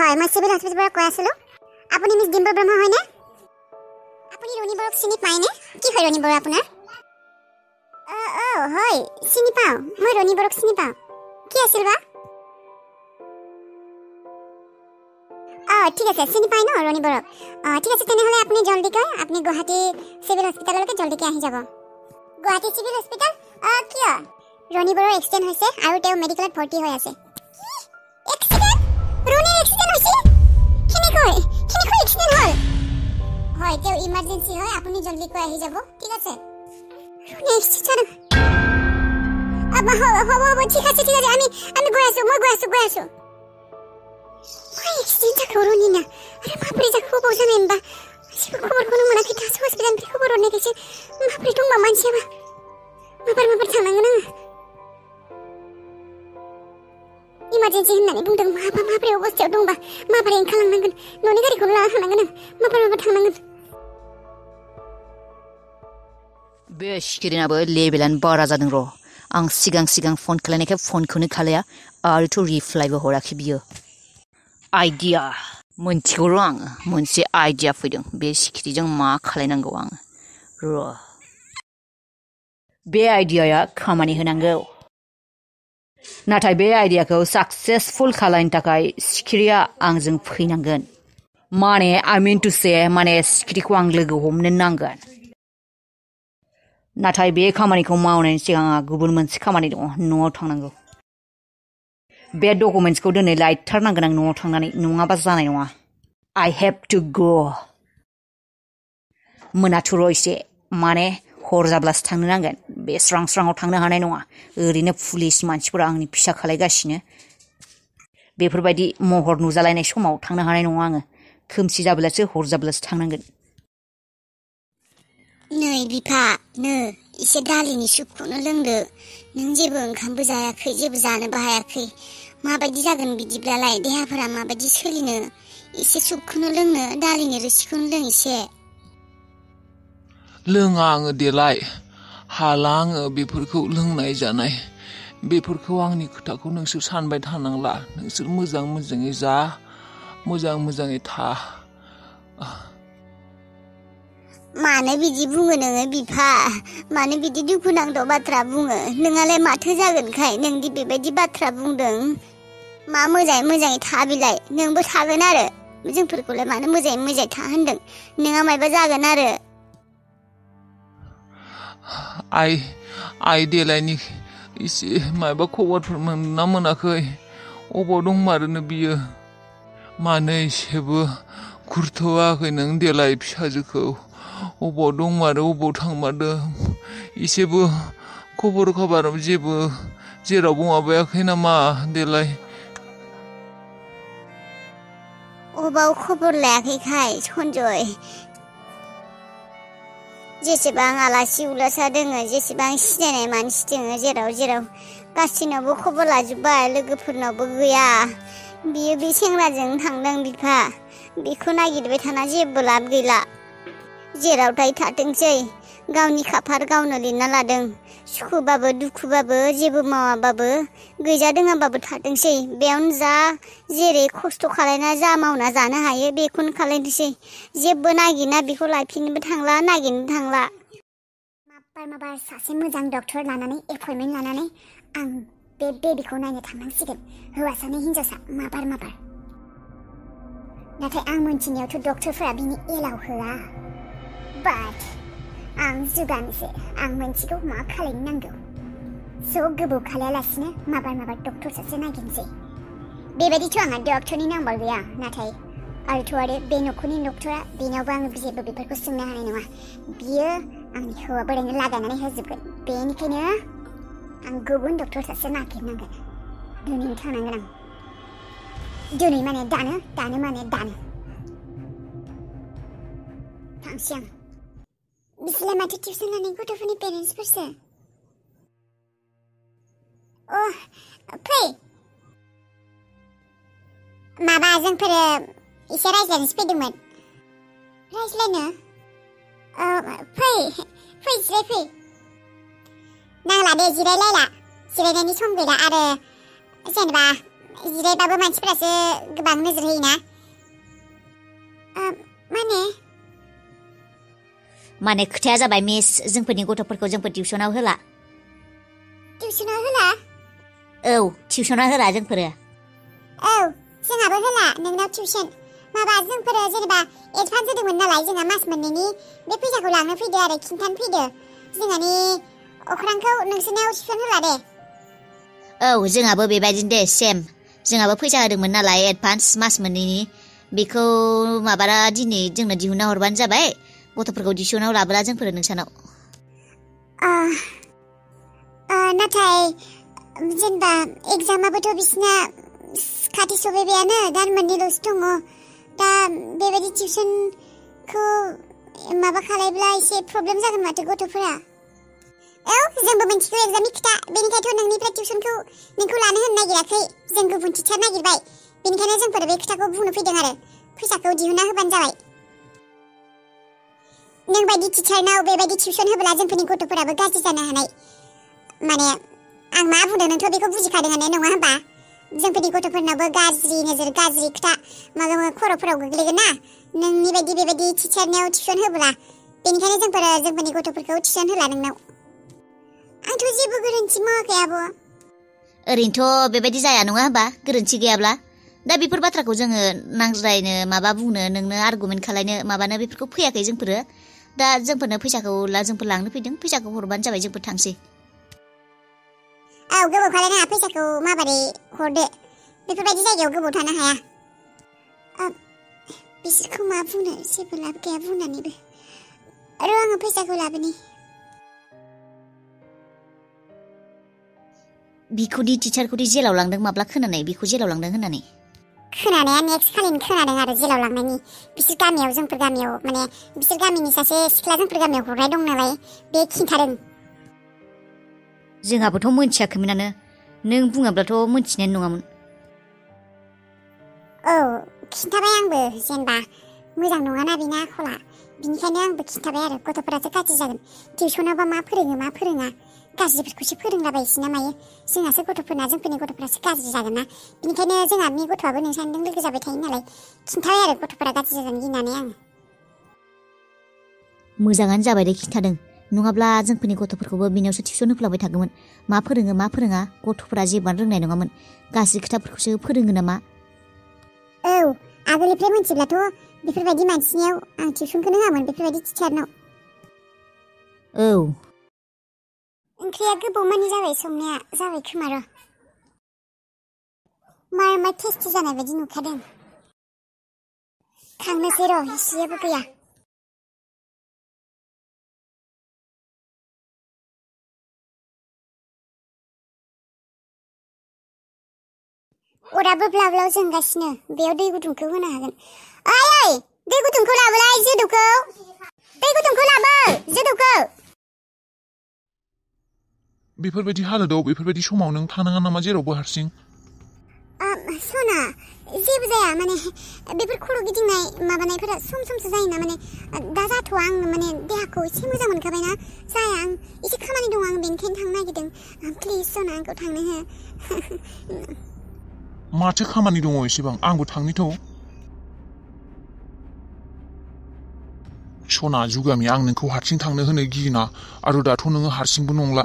হয় মই চিভিল হস্পিটেলৰ পৰা কৈ আছিলোঁ আপুনি মিছ ডিম্পল ব্ৰহ্মা হয়নে আপুনি ৰণী বৰক চিনি পায়নে কি হয় ৰণী বৰা আপোনাৰ হয় চিনি পাওঁ মই ৰণী বৰক চিনি পাওঁ কি আছিল বা ঠিক আছে চিনি পায় ন ৰণী বৰক ঠিক আছে তেনেহ'লে আপুনি জলদিকৈ আপুনি গুৱাহাটী চিভিল হস্পিটেললৈকে জলদিকৈ আহি যাব গুৱাহাটী চিভিল হস্পিটেল কিয় ৰণী বৰৰ এক্সিডেণ্ট হৈছে আৰু তেওঁ মেডিকেলত ভৰ্তি হৈ আছে হয় তেওঁ ইমাৰ্জেন্সি হয় আপুনি জলদিকৈ আহি যাব ঠিক আছে হ'ব ঠিক আছে আমি গৈ আছো মই গৈ আছো এক্সিডেন্টটা করোনি না আরে বাপরে যা খুব ওজন এমবা খবর কোনো মনে কি কাছে হসপিটাল থেকে খবর অনেক এসে বাপরে টুম্বা মানছে বা মাপার থানাঙ্গ না ইমার্জেন্সি হন্নানি বুংদং মাপারে অবস্থা টুম্বা মাপারে খালাंनांगोन ননি গাড়ি খোলা থানাঙ্গोन মাপার থানাंगोन बे सिकिरिनाबो लेभेलानो बारा जादों र आं सिगां फन खालायनायखाय फनखौनो खालाया आरोथ' रिप्लाइबो हराखै बियो आइडिया मोनथिगौ र' आङो मोनसे आइडिया फैदों बे सिकिरिजों मा खालायनांगौ आङो र' बे आइडियाया खामानि होनांगौ नाथाय बे आइडियाखौ साक्सेसफुल खालायनो थाखाय सिकिरिया आंजों फैनांगोन माने आइ मिन टु से माने सिकिरिखौ आं लोगो हमनो नांगोन नाथाय बे खामानिखौ मावनायनि सिगां आंहा गुबुन मोनसे खामानि दङ न'आव थांनांगौ बे डकुमेन्ट्सखौ दिनै लायथारनांगोन आं न'आव थांनानै नङाबा जानाय नङा आइ हेभ टु गो मोनाथ' र' एसे माने हर जाब्लासो थांनो नांगोन बे स्रां-स्राङाव थांनो हानाय नङा ओरैनो पुलिस मानसिफोरा आंनि फिसा खालायगासिनो बेफोरबायदि महर नुजालायनाय समाव थांनो हानाय नङा आङो खोमसि जाब्लासो हर जाब्लासो थांनांगोन नै बिफा नो एसे दालिनि सुपखौनो लोंदो नों जेबो ओंखामबो जायाखै जेबो जानोबो हायाखै माबायदि जागोन बिदिब्लालाय देहाफोरा माबायदि सोलिनो एसे सुपखौनो लोंनो दालिनि रोसिखौनो लों एसे लोङा आङो देलाय हाला आङो बेफोरखौ लोंनाय जानाय बेफोरखौ आंनि खोथाखौ नोंसोर सानबाय थानांला नोंसोर मोजाङै जा मोजाङै था मानो बिदि बुङो नोङो बिफा मानो बिदि दुखुनांथाव बाथ्रा बुङो नोंहालाय माथो जागोनखाय नोंदि बेबायदि बाथ्रा बुंदों मा मोजाङै था बिलाय नोंबो थागोन आरो जोंफोरखौलाय मानो मोजाङै था होनदों नोंहा मायबा जागोन आरो आइ देलायनि एसे मायबा खबरफोर मोनना मोनाखै अबाव दंमारोनो बियो मानो एसेबो खुरथ'वाखै नों देलाय फिसाजोखौ अबाव दंमारो अबाव थांमारदों एसेबो खबर खबर जेबो जेरावबो माबायाखै नामा देलाय अबाव खबर लायाखैखाय सन्जय जेसेबां आलासि उलासा दोङो जेसेबां सिनायनाय मानसि दोङो जेराव गासिनावबो खबर लाजोब्बाय लोगोफोरनावबो गैया बियो बे सेंग्राजों थांदों बिफा बेखौ नागिरबाय थाना जेबो लाब गैला जेरावथाय थाथोंसै गावनि खाफार गावनो लिरना लादों सुखुबाबो दुखुबाबो जेबो मावाबाबो गैजादोङाबाबो थाथोंसै बेयावनो जा जेरै खस्थ' खालायना जा मावना जानो हायो बेखौनो खालायनोसै जेबो नागिरना बेखौ लायफिननोबो थांला नागिरनो थांला माबार सासे मोजां डक्टर लानानै एपइन्टमेन्ट लानानै आं बे बेबिखौ नायनो थांनांसिगोन हौवासानि हिनजावसा माबार नाथाय आं मोनथिनायावथ' डक्टरफोरा बिनि एलाव होआ बाट आं जुगानोसो आं मोनथिगौ मा खालायनो नांगौ स' गोबाव खालायालासिनो माबार डक्टर सासे नागिरनोसै बेबायदिथ' आंहा डक्टरनि नाम्बार गैया नाथाय आरो बे न'खरनि डक्टरा बेनावबो आं जेबो बेफोरखौ सोंनो हानाय नङा बियो आंनि हौवा बोरायनो लागायनानै होजोबगोन बेनिखायनो आं गुबुन डक्टर सासे नागिरनांगोन दिनैनो थांनांगोन आं दिनै माने दानो थांसै आं बिसोरलाय माथो टिउसन लानाय गथ'फोरनि पेरेन्टसफोरसो फै माबा जोंफोरो एसे रायज्लायनोसो फैदोंमोन रायज्लायनो फै जिराय नांला दे जिरायलायला जिरायनायनि सम गैला आरो जेनेबा जिरायबाबो मानसिफोरासो गोबां नोजोर होयोना माने खोथाया जाबाय मिस जोंफोरनि गथ'फोरखौ जोंफोर टिउसनाव होला औ टिउसनाव होला जोंफोरो औ जोंहाबो होला नोंनाव टिउसन माबा जोंफोरो जेनेबा एडभान्स होदोंमोन नालाय जोंहा मास मोननैनि बे फैसाखौ लांनो फैदो आरो खिन्थानो फैदो जोंहानि अख्रांखौ नोंसोरनियाव टिउसन होला दे औ जोंहाबो बेबायदिनो दे सेम जोंहाबो फैसा होदोंमोन नालाय एडभान्स मास मोननैनि बेखौ माबारा दिनै जोंनो दिहुनना हरबानो जाबाय गथ'फोरखौ टिउसनाव लाबोला जोंफोर नोंसानाव नाथाय जेनेबा एग्जामाबोथ' बिसिना खाथि सफैबायानो दान मोननैल'सो दङ दा बेबायदि टिउसनखौ माबा खालायब्ला एसे प्रब्लेम जागोन माथो गथ'फोरा औ जोंबो मिथिगौ एग्जामनि खोथा बेनिखायथ' नोंनिफ्राय टिउसनखौ नोंखौ लानो होनो नागिराखै जों गुबुन टिचार नागिरबाय बेनिखायनो जोंफोर बे खोथाखौ बुंनो फैदों आरो फैसाखौ दिहुनना होबानो जाबाय नों बायदि टिचारनाव बेबायदि टिउसन होब्ला जोंफोरनि गथ'फोराबो गाज्रि जानो हानाय माने आं मा बुंदों नोंथ' बेखौ बुजिखादोंआनो नङा होनबा जोंफोरनि गथ'फोरनावबो गाज्रि नोजोर गाज्रि खोथा माबा खर'फोराव गोग्लैगोन ना नोंनि बायदि बेबायदि टिचारनाव टिउसन होब्ला बेनिखायनो जोंफोरो जोंफोरनि गथ'फोरखौ टिउसन होला नोंनाव आंथ' जेबो गोरोन्थि मावाखै आब' ओरैनोथ' बेबायदि जाया नङा होनबा गोरोन्थि गैयाब्ला दा बेफोर बाथ्राखौ जोङो नांज्लायनो माबा बुंनो नोंनो आर्गुमेन्ट खालायनो माबानो बेफोरखौ फैयाखै जोंफोरो दा जोंफोरनो फैसाखौ जोंफोर लांनो फैदों फैसाखौ हरबानो जाबाय जोंफोर थांसै औ गोबाव खालायनाङा फैसाखौ माबोरै हरदो बेफोरबायदि जायगायाव गोबाव थानो हाया बिसोरखौ मा बुंनो जेबो लाब गैया बुंनानैबो र' आङो फैसाखौ लाबोनि बिखौदि टिचारखौदि जेलाव लांदों माब्ला खोनानाय बिखौ जेलाव लांदों होननानै खोनानाया नेक्स्ट खालिनो खोनादों आरो जेलाव लांनायनि बिसोर गामियाव जोंफोर गामियाव माने बिसोर गामिनि सासे सिख्ला जोंफोर गामियाव हरनाय दं नालाय बे खिन्थादों जोंहाबोथ' मोनथियाखैमोनानो नों बुङाब्लाथ' मोनथिनायानो नङामोन औ खिन्थाबाय आंबो जेनेबा मोजां नङाना बेना आखला बिनिखायनो आंबो खिन्थाबाय आरो गथ'फोरासो गाज्रि जागोन टिउसनावबा मा फोरोङो मा फोरोङा गाज्रिफोरखौसो फोरोंलाबायसै ना मायो जोंहासो गथ'फोरना जोंफोरनि गथ'फोरासो गाज्रि जागोन ना बिनिखायनो जोंहानि गथ'आबो नोंसानों लोगो जाबाय थायो नालाय खिन्थाबाय आरो गथ'फोरा गाज्रि जागोन गिनानै आं मोजाङानो जाबाय दे खिन्थादों नङाब्ला जोंफोरनि गथ'फोरखौबो बिनियावसो टिउसन होफ्लाबाय थागौमोन मा फोरोङो मा फोरोङा गथ'फोरा जेबोआनो रोंनाय नङामोन गाज्रि खोथाफोरखौसो फोरोङो नामा औ आगोलनिफ्राय मोनथिब्लाथ' बेफोरबायदि मानसिनियाव आं टिउसनखौनो होआमोन बेफोरबायदि टिचारनाव औ ओंख्रिया गोबावमानि जाबाय संनाया जाबाय खोमा र' मा टेस्टि जानाय बायदि नुखादों खांनोसै र' एसेबो गैया अराबो ब्लाव ब्लाव जोंगासिनो बेयाव दै गुदुंखौ होनो हागोन ओइ दै गुदुंखौ लाबोलाय जोदौखौ दै गुदुंखौ लाबो जोदौखौ बेफोरबायदि हालोदाव बेफोरबायदि समाव नों थानाङा नामा जेरावबो हारसिं सना जेबो जाया माने बेफोर खर' गिदिंनाय माबानायफोरा सम समसो जायोना माने दा जाथ'आ आं माने देहाखौ एसे मोजां मोनखाबायना जाया आं एसे खामानि दं आं बेनिखायनो थांनो नागिरदों प्लिज सना आंखौ थांनो हो माथो खामानि दङ एसेबां आंबो थांनिथ' सना जुगामि आं नोंखौ हारसिं थांनो होनो गियोना आरो दाथ' नोङो हारसिंबो नंला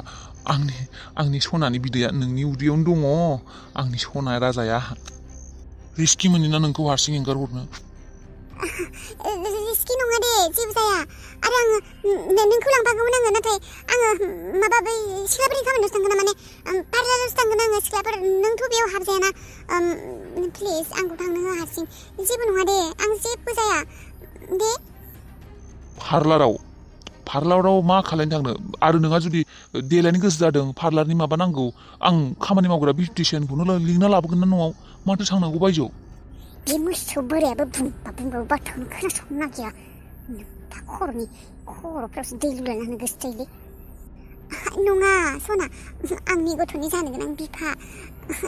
आंनि सनानि बिदैया नोंनि उदैयावनो दङ आंनि सना राजाया रिस्कि मोनोना नोंखौ हारसिं एंगार हरनो रिस्कि नङा दे जेबो जाया आरो आङो नोंखौ लांफागौमोन आङो नाथाय आङो माबा बै सिख्लाफोरनि खामानियावसो थांगोन ना माने पार्लारावसो थांगोन आङो सिख्लाफोर नोंथ' बेयाव हाबजायाना प्लिज आंखौ थांनो हो हारसिं जेबो नङा दे आं जेबो जाया दे पार्लाराव मा खालायनो थांनो आरो नोंहा जुदि देलायनो गोसो जादों पार्लारनि माबा नांगौ आं खामानि मावग्रा बिउटिशियानखौनो लिंना लाबोगोन ना न'आव माथो थांनांगौ बायजोआव बे मोसौ बोरायाबो बुंबाबो बाथ्राखौनो खोनासंनो नागिरा दा खर'फ्रावसो दै लुलायना होनो गोसो जायोलै नङा सना आंनि गथ'नि जानो गोनां बिफा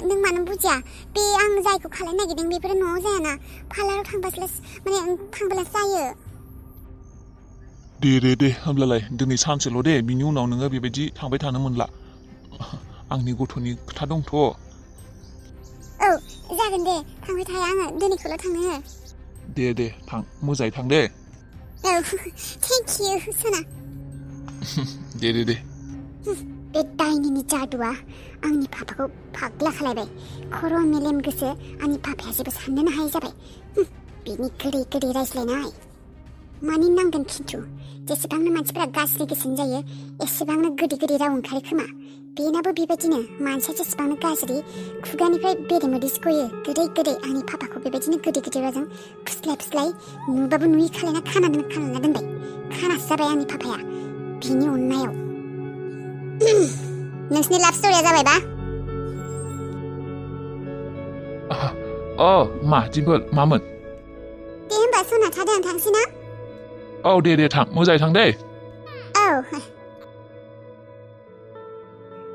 नों मानो बुजिया बे आं जायखौ खालायनो नागिरदों बेफोरो न'आव जायाना पार्लाराव थांब्लासो जायो दे होमब्लालाय दिनै सानसेल' दे बिनि उनाव नोङो बेबायदि थांबाय थानो मोनला आंनि गथ'नि खोथा दंथ' औ जागोन दे थांबाय थाया आङो दिनैखौल' थांनो हो दे थां मोजाङै थां दे औ थेंक इउ सना दे बे दायनिनि जादुआ आंनि पापाखौ फाग्ला खालायबाय खर' मेलेम गोसो आंनि पापाया जेबो साननोनो हायै जाबाय बिनि गोदै रायज्लायनाय मानि नांगोन खिन्थु जेसेबांनो मानसिफोरा गाज्रि गोसोनि जायो एसेबांनो गोदै राव ओंखारो खोमा बेनाबो बेबायदिनो मानसिया जेसेबांनो गाज्रि खुगानिफ्राय बेरे मोदैसो गयो गोदै आंनि पापाखौ बेबायदिनो गोदै रावजों फुस्लाय नुबाबो नुयि खालायना खाना दोनबाय खानासो जाबाय आंनि पापाया बिनि अननायाव नोंसिनि लाभ स्ट'रिया जाबायबा मा दिम्पोल मामोन दे होमबा सना थादों आं थांसै ना औ दे थां मोजाङै थां दे औ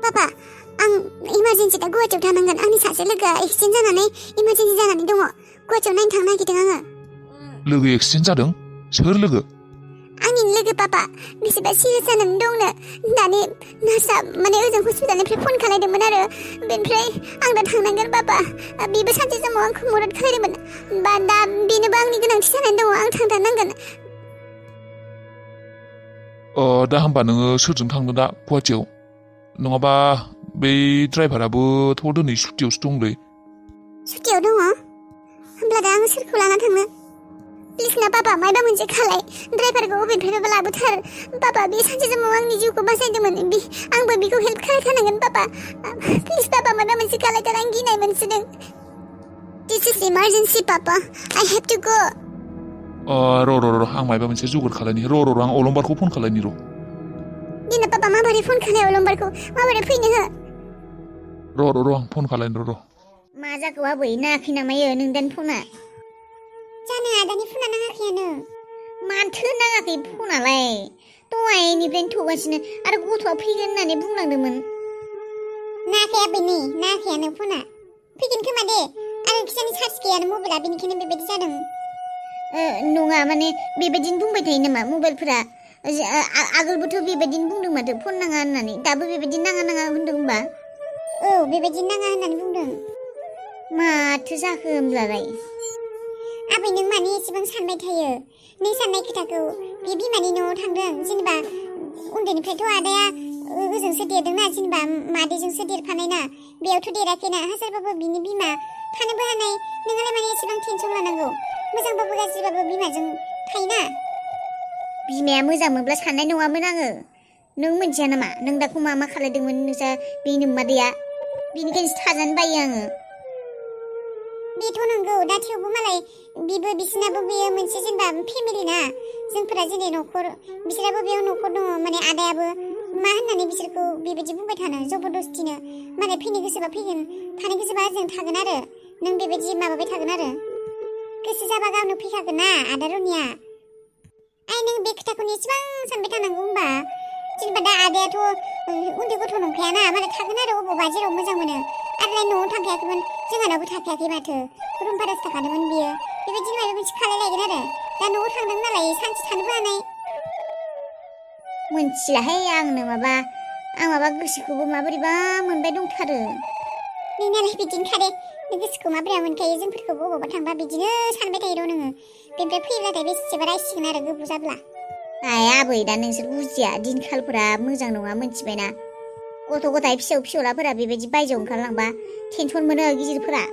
पापा आं इमारजेन्सि दा गुवाहाटियाव थानांगोन आंनि सासे लोगोआ एक्सिडेन्ट जानानै इमारजेन्सि जानानै दङ गुवाहाटियाव नायनो थांनो नागिरदों आङो लोगो एक्सिडेन्ट जादों सोर लोगो आंनि लोगो पापा बेसेबा सिरियास जानानै दंनो दानि नार्सआ माने ओजों हस्पिटालनिफ्राय फन खालायदोंमोन आरो बेनिफ्राय आं दा थांनांगोन पापा बेबो सानसे समाव आंखौ मदद खालायदोंमोन दा बेनोबो आंनि गोनांथि जानानै दङ आं थांथारनांगोन दा होमबा नोङो सोरजों थांनो दा गुवाहाटियाव नङाबा बै ड्राइभाराबोथ' दिनै सुटियावसो दंलै सुटियाव दङ होमब्ला दा आं सोरखौ लाना थांनो प्लिज ना पापा मायबा मोनसे खालाय ड्राइभारखौ अबेनिफ्रायबा लाबोथार पापा बे सानसे समाव आंनि जिउखौ बासायदोंमोन आंबो बेखौ हेल्प खालायथारनांगोन पापा प्लिज पापा मायबा मोनसे खालायथार आं गिनाय मोनसोदों दिस इज इमारजेन्सि पापा आइ हेभ टु गो र' आं मायबा मोनसे जगार खालायनि र' आं अलंबारखौ फन खालायनि र' दिना पापा माबोरै फन खालाय अलंबारखौ माबोरै फैनो हो र' आं फन खालायनि र' मा जाखो आबै नायाखै नामायो नोंदानि फना जानो आदानि फना नाङाखैयानो माथो नाङाखै फनालाय दहायनिफ्रायनो थगासिनो आरो गथ'आ फैगोन होननानै बुंलांदोंमोन नायाखै आबैनि नायाखैयानो फना फैगोन खोमा दे आरो खिसानि चार्ज गैयानो मबाइला बेनिखायनो बेबायदि जादों नङा माने बेबायदिनो बुंबाय थायो नामा मबाइलफोरा आगोलबोथ' बेबायदिनो बुंदों माथो फन नाङा होननानै दाबो बेबायदि नाङा होनदों होनबा औ बेबायदि नाङा होननानै बुंदों माथो जाखो होमब्लालाय आबै नों मानि एसेबां सानबाय थायो नों साननाय खोथाखौ बे बिमानि न'आव थांदों जेनेबा उन्दैनिफ्रायथ' आदाया ओजोंसो देरदोंना जेनेबा मादैजोंसो देरफानाय ना बेयावथ' देराखैना हाजारबाबो बिनि बिमा थानोबो हानाय नोंहालाय माने एसेबां टेनसन लानांगौ मोजांबाबो गाज्रिबाबो बिमाजों थायोना बिमाया मोजांमोनब्ला साननाय नङामोन आङो नों मिथिया नामा नों दाखौ मा खालायदोंमोन नोंसा बे नोम्मादैया बेनिखायनो थाजानो बायो आङो बेथ' नंगौ दा थेवबो मालाय बिबो बिसिनाबो बेयो मोनसे जेनेबा फेमिलि ना जोंफोरा जेरै न'खर बिसोराबो बेयाव न'खर दङ माने आदायाबो मा होननानै बिसोरखौ बेबायदि बुंबाय थानो जबरदस्तिनो मालाय फैनो गोसोबा फैगोन थानो गोसोबा जों थागोन आरो नों बेबायदि माबाबाय थागोन आरो गोसो जाबा गावनो फैखागोन ना आदा रनिया नों बे खोथाखौनो एसेबां सानबाय थानांगौ होनबा जेनेबा दा आदायाथ' उन्दै गथ' नंखायाना मालाय थागोन आरो अबावबा जेराव मोजां मोनो आरोलाय न'आव थाखायाखैमोन जोंहानावबो थाखायाखै माथो रुम भारासो थाखादोंमोन बियो बेबायदिनो माबा मोनसे खालायलायगोन आरो दा न'आव थांदों नालाय सानसे थानोबो हानाय मोनथिलाहाय आं माबा गोसोखौबो माबोरैबा मोनबाय दंथारो नोंनालाय बिदिनो खादे नों गोसोखौ माबोरै मोनखायो जोंफोरखौबो अबावबा थांबा बिदिनो सानबाय थायो र' नोङो बेनिफ्राय फैब्लाथाय बेसेबा रायसिगोन आरो गोबाव जाब्ला आबै दा नोंसोर बुजिया दिनखालफोरा मोजां नङा मोनथिबायना गथ' गथाय फिसौलाफोरा बेबायदि बायजोआव ओंखारलांबा टेनसन मोनो गिदिरफोरा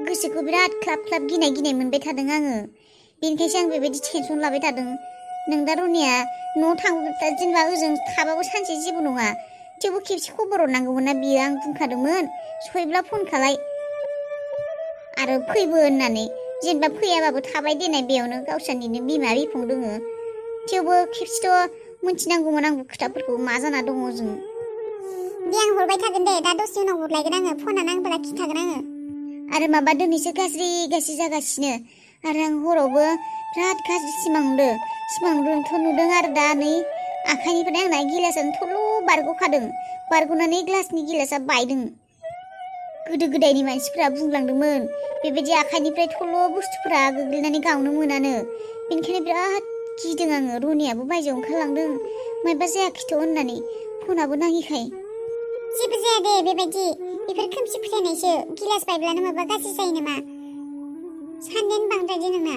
गोसोखौ बिराद ख्लाब गिनाय मोनबाय थादों आङो बेनिखायसो आं बेबायदि टेनसन लाबाय थादों नों दा रनिया न'आव थांबा जेनेबा ओजों थाबाबो सानसे जेबो नङा थेवबो खेबसे खबर हरनांगौमोन ना बियो आं बुंखादोंमोन सहैब्ला फन खालाय आरो फैबो होननानै जेनेबा फैयाबाबो थाबाय देनाय बेयावनो गावसोरनिनो बिमा बिफं दोङो थेवबो खेबसेथ' मोनथिनांगौमोन आंबो खोथाफोरखौ मा जाना दङ जों दे आं हरबाय थागोन दे दा दसे उनाव हरलायगोन आङो फना नांबोला खिन्थागोन आङो आरो माबा दिनैसो गाज्रि जागासिनो आरो आं हरावबो बिराद गाज्रि सिमां नुदों आरो दा नै आखाइनिफ्राय आंना गिलासानो थल' बारग'नानै ग्लासनि गिलासा बायदों गोदो गोदायनि मानसिफोरा बुंलांदोंमोन बेबायदि आखाइनिफ्राय थल' बुस्थुफोरा गोग्लैनानै गावनो मोनानो बेनिखायनो बिराद गिदों आङो रनियाबो बायजोआव ओंखारलांदों मायबा जायाखैथ' होननानै फनाबो नाङिखाय जेबो जाया दे बेबायदि बेफोर खोमसि फोथायनायसो गिलास बायब्लानो माबा गाज्रि जायो नामा साननायानो बांद्रायदो नोंना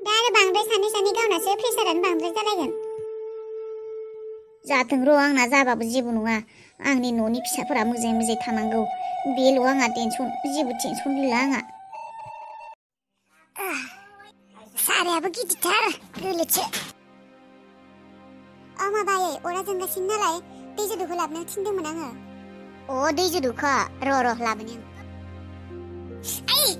दा आरो बांद्राय सानै गावनासो प्रेसारानो बांद्राय जालायगोन जाथों र' आंना जाबाबो जेबो नङा आंनि न'नि फिसाफोरा मोजाङै थानांगौ बेल' आंहा टेनसन जेबो टेनसन गैला आंहा सारायाबो गिदिरथार गोलोदसो माबायै अरा जोंगासिनो नालाय दै जुदुखौ लाबोनो थिनदोंमोन आङो दै जुदुखौ र' लाबोनि आं